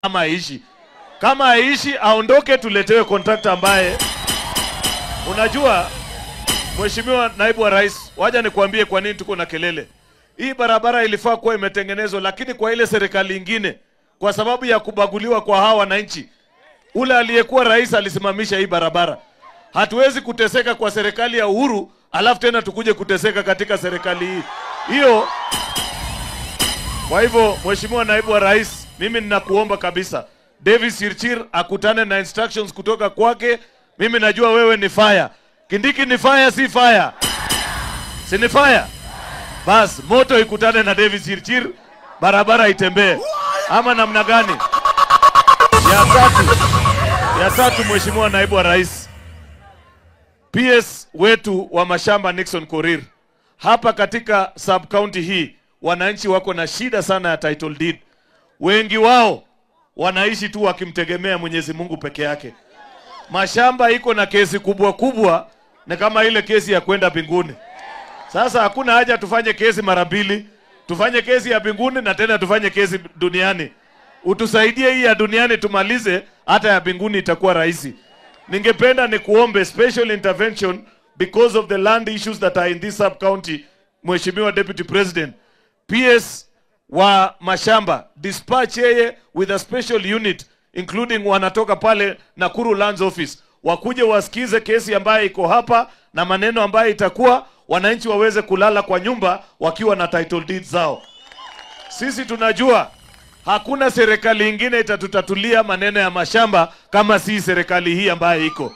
ama aishi. Kama aishi aondoke, tuletewe contractor ambaye. Unajua Mheshimiwa Naibu wa Rais, waja nikuambie kwa nini tuko na kelele. Hii barabara ilifaa kuwa imetengenezwa, lakini kwa ile serikali nyingine, kwa sababu ya kubaguliwa kwa hawa wananchi, ule aliyekuwa rais alisimamisha hii barabara. Hatuwezi kuteseka kwa serikali ya Uhuru alafu tena tukuje kuteseka katika serikali hii. Hiyo. Kwa hivyo Mheshimiwa Naibu wa Rais, mimi ninakuomba kabisa, Davis Chirchir akutane na instructions kutoka kwake. Mimi najua wewe ni fire. Kindiki ni fire, si fire? Si ni fire? Bas, moto ikutane na Davis Chirchir, barabara itembee. Ama namna gani? Ya tatu Mheshimiwa Naibu wa Rais, PS wetu wa mashamba Nixon Korir, hapa katika sub county hii wananchi wako na shida sana ya title deed. Wengi wao wanaishi tu wakimtegemea Mwenyezi Mungu peke yake. Mashamba iko na kesi kubwa kubwa, na kama ile kesi ya kwenda mbinguni. Sasa hakuna haja tufanye kesi mara mbili, tufanye kesi ya mbinguni na tena tufanye kesi duniani. Utusaidie hii ya duniani tumalize, hata ya mbinguni itakuwa rahisi. Ningependa nikuombe special intervention because of the land issues that are in this sub county. Mheshimiwa Deputy President, PS wa mashamba dispatch yeye with a special unit including wanatoka pale Nakuru Lands Office, wakuje wasikize kesi ambayo iko hapa na maneno ambayo itakuwa, wananchi waweze kulala kwa nyumba wakiwa na title deeds zao. Sisi tunajua hakuna serikali ingine itatutatulia maneno ya mashamba kama si serikali hii ambayo iko.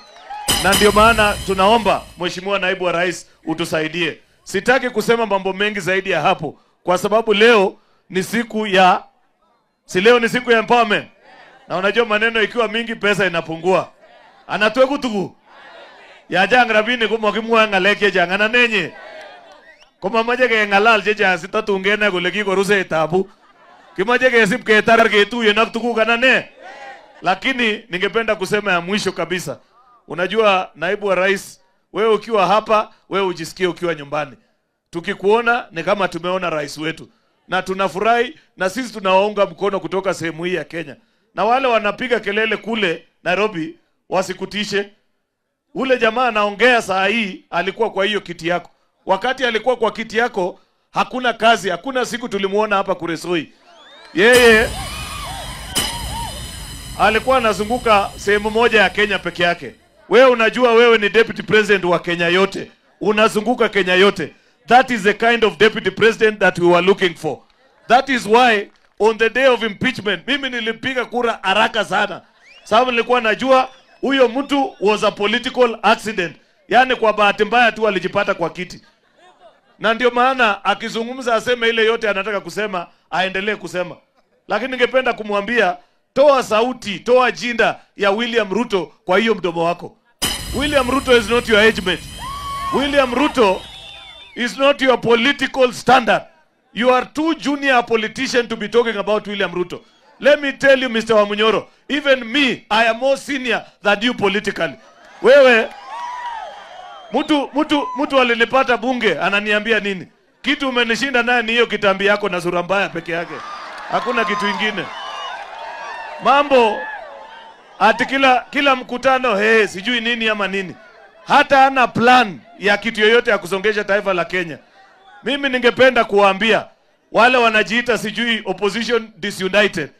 Na ndio maana tunaomba Mheshimiwa Naibu wa Rais utusaidie. Sitaki kusema mambo mengi zaidi ya hapo, kwa sababu leo ni siku ya, si leo ni siku ya empowerment. Na unajua maneno ikiwa mingi pesa inapungua. Anatwe kutugu. Ya jangrabini kumokimwa ngaleke jangana nenye. Komamoche kengalal chechang sitatun kenai kole kikoruse tabu. Kimoche kesip ketar ketuyen ak tuguk anan ne. Lakini ningependa kusema ya mwisho kabisa. Unajua Naibu wa Rais, wewe ukiwa hapa, wewe ujisikie ukiwa nyumbani. Tukikuona ni kama tumeona rais wetu. Na tunafurahi, na sisi tunawaunga mkono kutoka sehemu hii ya Kenya. Na wale wanapiga kelele kule Nairobi wasikutishe. Ule jamaa anaongea saa hii alikuwa kwa hiyo kiti yako. Wakati alikuwa kwa kiti yako hakuna kazi, hakuna siku tulimuona hapa Kuresoi. Yeye alikuwa anazunguka sehemu moja ya Kenya peke yake. Wewe unajua wewe ni deputy president wa Kenya yote. Unazunguka Kenya yote. That is the kind of deputy president that we were looking for. That is why on the day of impeachment mimi nilipiga kura haraka sana. Sababu nilikuwa najua huyo mtu was a political accident. Yaani kwa bahati mbaya tu alijipata kwa kiti. Na ndio maana akizungumza aseme ile yote anataka kusema, aendelee kusema. Lakini ningependa kumwambia, toa sauti, toa jinda ya William Ruto kwa hiyo mdomo wako. William Ruto is not your age mate. William Ruto is not your political standard. You are too junior a politician to be talking about William Ruto. Let me tell you, Mr. Wamunyoro, even me, I am more senior than you politically. Wewe, mtu alinipata bunge, ananiambia nini? Kitu umenishinda naye ni hiyo kitambi yako na sura mbaya peke yake. Hakuna kitu ingine. Mambo, ati kila mkutano, hey, sijui nini ama nini. Hata ana plan ya kitu yoyote ya kusongesha taifa la Kenya. Mimi ningependa kuwaambia wale wanajiita sijui opposition disunited,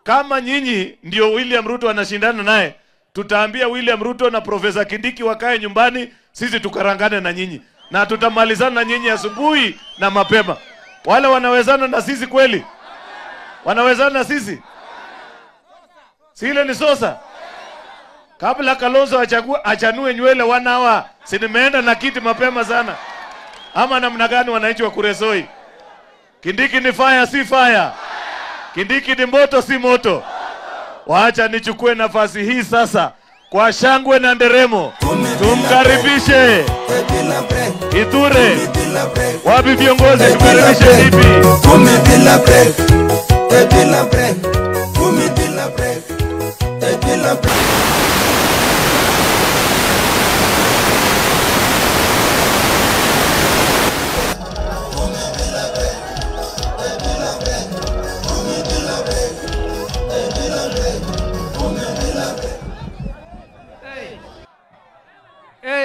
kama nyinyi ndio William Ruto anashindana naye, tutaambia William Ruto na Professor Kindiki wakae nyumbani, sisi tukarangane na nyinyi. Na tutamalizana na nyinyi asubuhi na mapema. Wale wanawezana na sisi kweli? Wanawezana na sisi? Si ile ni sosa? Kabla Kalonzo achanue nywele wanawa, si nimeenda na kiti mapema sana. Ama namna gani wananchi wa Kuresoi? Kindiki ni fire, si fire? Kindiki ni moto, si moto? Waacha nichukue nafasi hii sasa kwa shangwe na nderemo tumkaribishe Kithure. Wapi viongozi? Tumkaribishe vipi?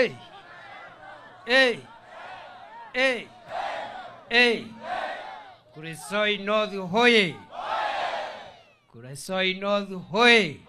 Hey. Hey. Hey. Hey. Kuresoi North hoye. Kuresoi North hoye.